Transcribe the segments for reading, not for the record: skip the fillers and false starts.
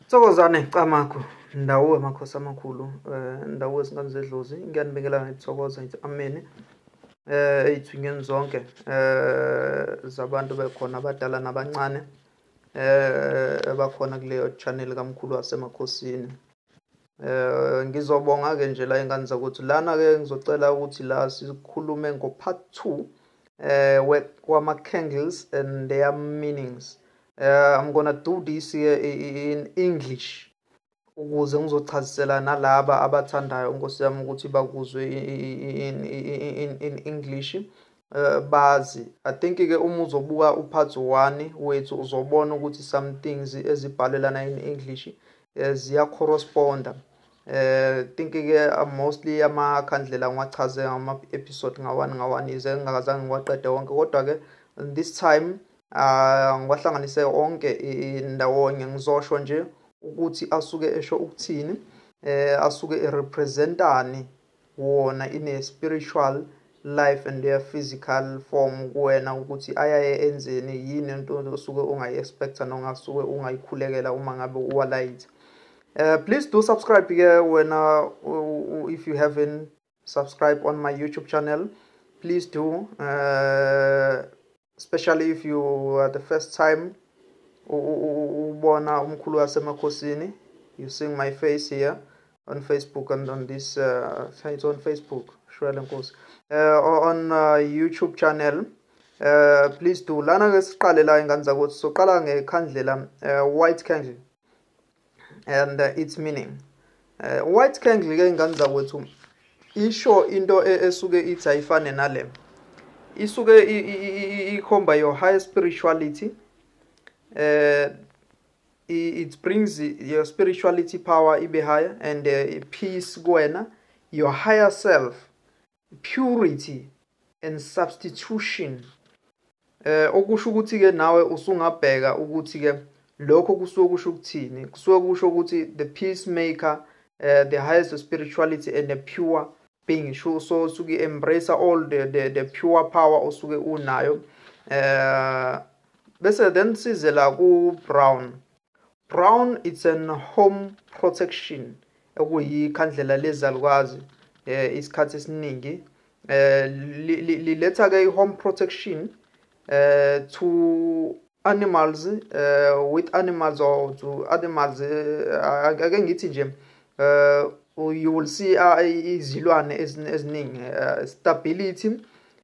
Thokozani Camagu, ndawo amakhosi amakhulu, ndawo ezingane zedlozi, ngiyanibingelela ngithokoza ngithi ameni. Ey'thunyweni zonke zabantu bekhona abadala nabancane abakhona kuleyo channel kaMkhulu wasemakhosini. Ngizobonga-ke nje la ingane zakuthi lana-ke ngizocela ukuthi la sikhulume ngo-part 2 wama-candles and their meanings. I'm gonna do this here in English ukuze ngizochazisela nalaba abathandayo nkosi yami ukuthi bakuzwe in English, bazi. I think ke uma uzobuka upart 1 wethu uzobona ukuthi some things ezibhalwe lana in English ziya corresponda. Think ke mostly amakhandlela ngiwachaze ngama episode nga-1 nga-1, ize ngingakazange ngiwaqede wonke, kodwa ke this time ngiwahlanganise onke ndawonye. Ngizosho nje ukuthi asuke esho ukuthini, asuke erepresentani wona in a spiritual life and their physical form kuwena, ukuthi ayaye enzeni, yini into osuke ungayi-expecta nongasuke ungayikhulekela uma ngabe uwalayitha. Please do subscribe ke wena if you haven't subscribed on my YouTube channel. Please do, especially if you are the first time ubona umkhulu wasemakhosini. You seeing my face here on Facebook and on this, it's on Facebook, shwele nkosi, on YouTube channel. Please do. Lana ke siqale la ingane zakuthi, soqala ngekhandlela white candle and its meaning. White candle ke ingane zakwethu isho into esuke ithi ayifane nale, isuke ikhomba your higher spirituality. It brings your spirituality power ibe higher and peace kuwena, your higher self, purity and substitution. Okusho ukuthi ke nawe usungabheka ukuthi ke lokho kusuke kusho ukuthini. Kusuke kusho ukuthi the peacemaker, the highest spirituality and the pure being. So usuke embrace all the pure power osuke unayo. Bese then size la ku brown. Brown, it's an home protection, okuyikhandlela lezalukwazi isikhathi esiningi liletha ke i-home protection to animals, with animals or to animals. Ake ngithi nje you will see izilwane eziningi, stability,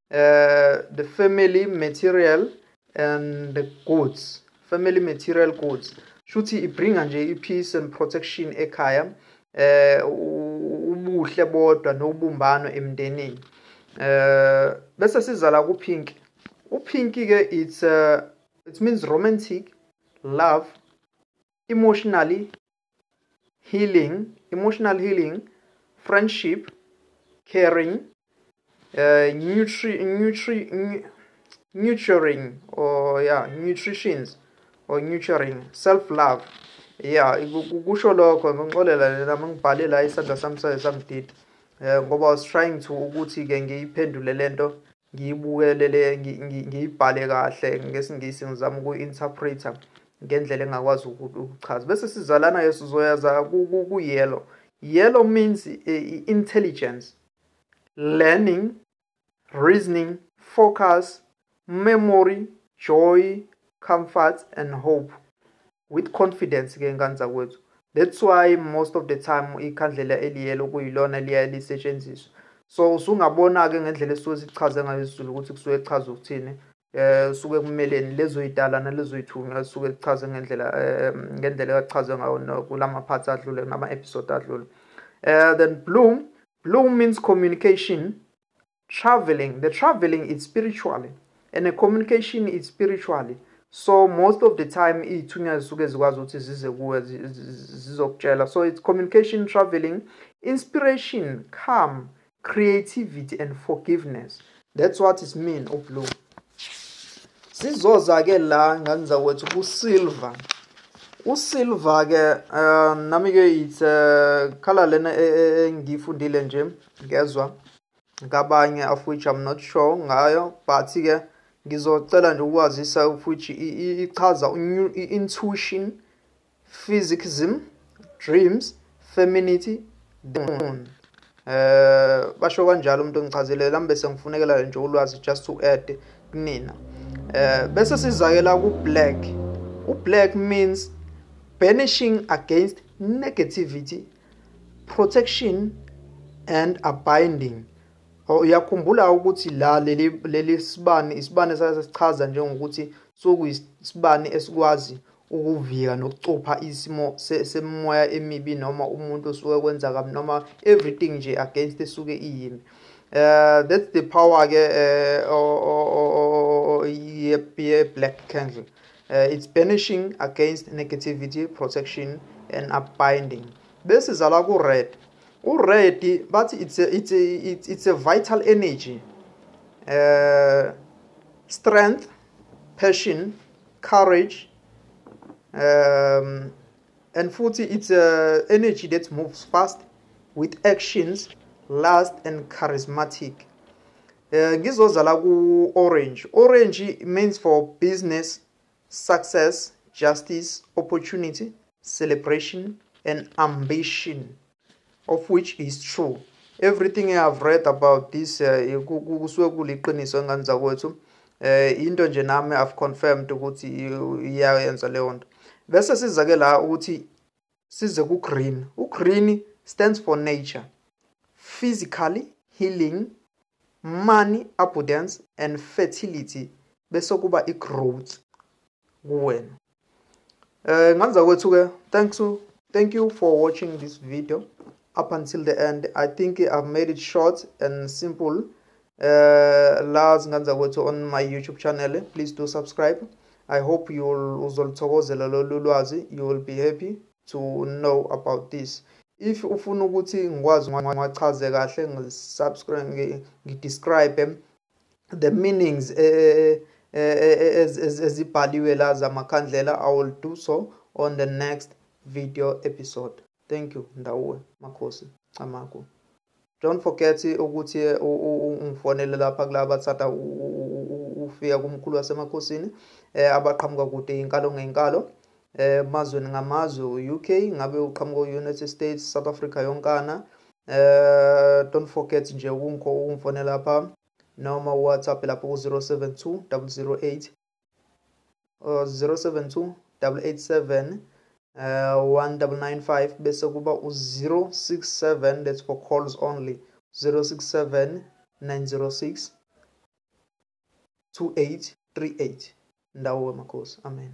the family material and the goods, family material goods. Shuthi ibringa nje i-peace and protection ekhaya, ubuhle bodwa nobumbano emndenini. Bese siza la ku pink. U-pink ke it's it means romantic love, emotionally healing, emotional healing, friendship, caring, nurturing or yeah, nutritions or nurturing, self love. Yeah, kusho lokho. Ngixolela lena mangibhale la isandla sami samdidi, ngoba I was trying to ukuthi ke ngiyiphendule lento, ngiyibukele, ngiyibhale kahle ngesingisi, ngizama ukuinterpreta ngendlela engakwazi ukuchaza. Bese sizalana ke sizoyaza ku yellow. Yellow means intelligence, learning, reasoning, focus, memory, joy, comfort and hope with confidence ke ngane zakwethu. That's why most of the time ikhandlela eliyelo kuyilona liya lisetshenziswa. So usungabona ke ngendlela esuke sichaze ngayo isiZulu ukuthi kusuke kuchaza ukuthini, suke kumeleni lezo yidala nalezo yithunywa, suke kuchaze ngendlela ekachaze ngayo kulama parts adlule, nama episode adlule. Then blue. Blue means communication, traveling. The traveling is spiritually and the communication is spiritually. So most of the time ithunywa zisuke zikwazi ukuthi zize kuwe zizokutshela. So it's communication, traveling, inspiration, calm, creativity and forgiveness. That's what it mean ublue. Sizoza ke la ngane zakwethu ku silver. Usilver ke nami ke it's color lena engifundile nje ngezwa ngabanye, of which I'm not sure ngayo, but ke ngizocela nje ukwazisa ukuthi ichaza intuition, physicism, dreams, femininity, the moon. Basho kanjalo umuntu ongichazele lami, bese ngifunekela nje ulwazi just to add kunina. Bese sizakela ku black. U black means banishing against negativity, protection and abiding. Uyakhumbula ukuthi la leli sibani, isibani sasichaza njengokuthi sokuyisibani esikwazi ukuvika nokucupha isimo semoya emibi, noma umuntu osuke kwenza kabi, noma everything nje against esuke iyimi. That's the power ke ye black candle. It's banishing against negativity, protection and abiding. Bese zala ku red. U red bathi it's a vital energy, strength, passion, courage, and futhi it's a energy that moves fast with actions, last and charismatic. Ngizozala ku orange. Orange means for business, success, justice, opportunity, celebration and ambition, of which is true. Everything I have read about this kusuke kuliqiniso engane zakwethu. Into nje nami I've confirmed ukuthi iyayenza leyo nto. Bese siza ke la ukuthi size ku green. U green stands for nature, physically healing, money, abundance and fertility, bese kuba i growth kuwena. Ngane zakwethu ke, thank you for watching this video up until the end. I think I've made it short and simple. La ngane zakwethu on my YouTube channel, please do subscribe. I hope you'll uzolithokozela lolu lwazi. You will be happy to know about this. If ufuna ukuthi ngikwazi ngichaze kahle, ngisubscribe, ngidescribe the meanings ezibhaliwe la zamakhandlela, I will do so on the next video episode. Thank you. Ndawuwe makhosi Camagu. Don't forget ukuthi ungifonele lapha kulaba abathanda ufika kumkhulu wasemakhosini, abaqhamuka kude inkalo ngenkalo, emazweni ngamazwe, UK, ngabe uqhamuka ku-United States, South Africa yonkana. Don't forget nje ukungifonela lapha noma WhatsApp lapho ku 072 008 072 887 1995, bese kuba u-067, that's for calls only, 067 906 2838. Ndawo makhosi, amen.